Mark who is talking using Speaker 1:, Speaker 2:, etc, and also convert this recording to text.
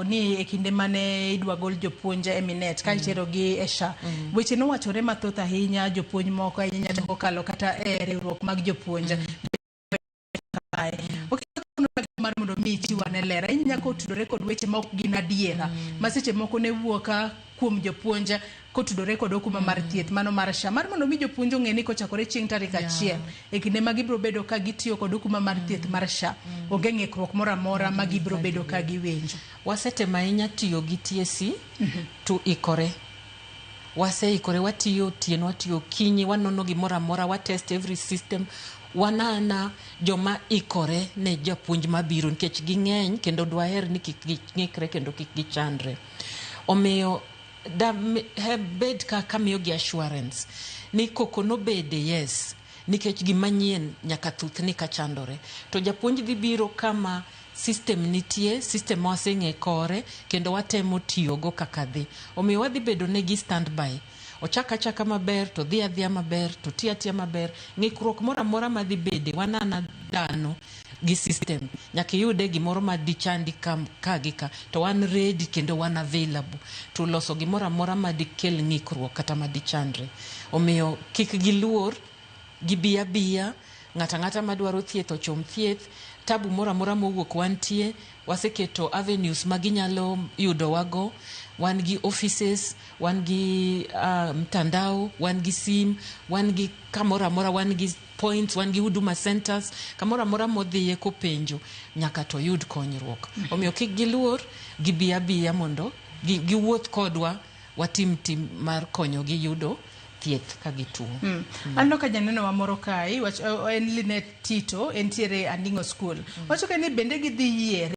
Speaker 1: Ni e kinde mane idwa gol jopuonj e Minet ka iterogi e SHA, weche nowachore mathoth ahinya, jopuonj moko ahinya kokalo kata e riwruok mag jopuonj. Mar mondo mi ichiw ane ler ahinya kotudore kod weche ma ok gin adiera ma seche moko ne wuok kuom jopuonj kotudore kod okumba mar thieth mano mar SHA, mar mondo mi jopuonj ong'e ni kochakore chieng' tarik 1 e kinde ma gibiro bedo ka gitiyo kod okumba mar thieth mar SHA, onge ng'ikruok moro amora ma gibiro bedo ka giwinjo.
Speaker 2: Wasetemo ahinya tiyo gi TSC to ikore. Waseikore, watiyo otieno, watiyo okinyi, wanono gimoro amora, wa test every system. Wanana joma ikore ne japuonj mabiro nikech ging'eny kendo dwaher ni kik ging'ikre kendo kik gichandre. Omiyo da bed ka kamiyogi assurance ni koko nobede, yes, nikech gima nyien nyaka thuthni ka chandore. To japuonj dhi biro kama system nitie, system ma waseng'e kore kendo watemo tiyogo kaka dhi. Omiyo wadhi bedo negi standby. Ochak achaka maber to dhi adhiya maber to ti atiya maber. Ng'ikruok moro amora madhi bede wanana dhano gi system. Nyaka iyude gimoro ma dichandi ka, ka gi ka. To wan ready kendo wan available to loso gimoro amora madikel ng'ikruok kata madichandre. Omiyo kik giluor, gibi abiya, ng'ato ang'ata madwaro thieth ochom thieth, tabu moro amora mowuok wantie, waseketo avenues ma ginyalo yudowago, wan gi offices, wan gi mtandao, wan gi sim, wan gi kamoro amora, wan gi points, wan gi huduma centers, kamoro amora modhiye kopenjo nyaka to oyud konyruok. Omiyo kik giluor, gibi abiya mondo giwuoth kodwa watim tim mar konyogi yudo thieth ka gituo.
Speaker 1: Aneno ka janeno wa moro kae, wach, en Linet Tito, entiere Anding'o School. Wacho ka ni bende gidhi yie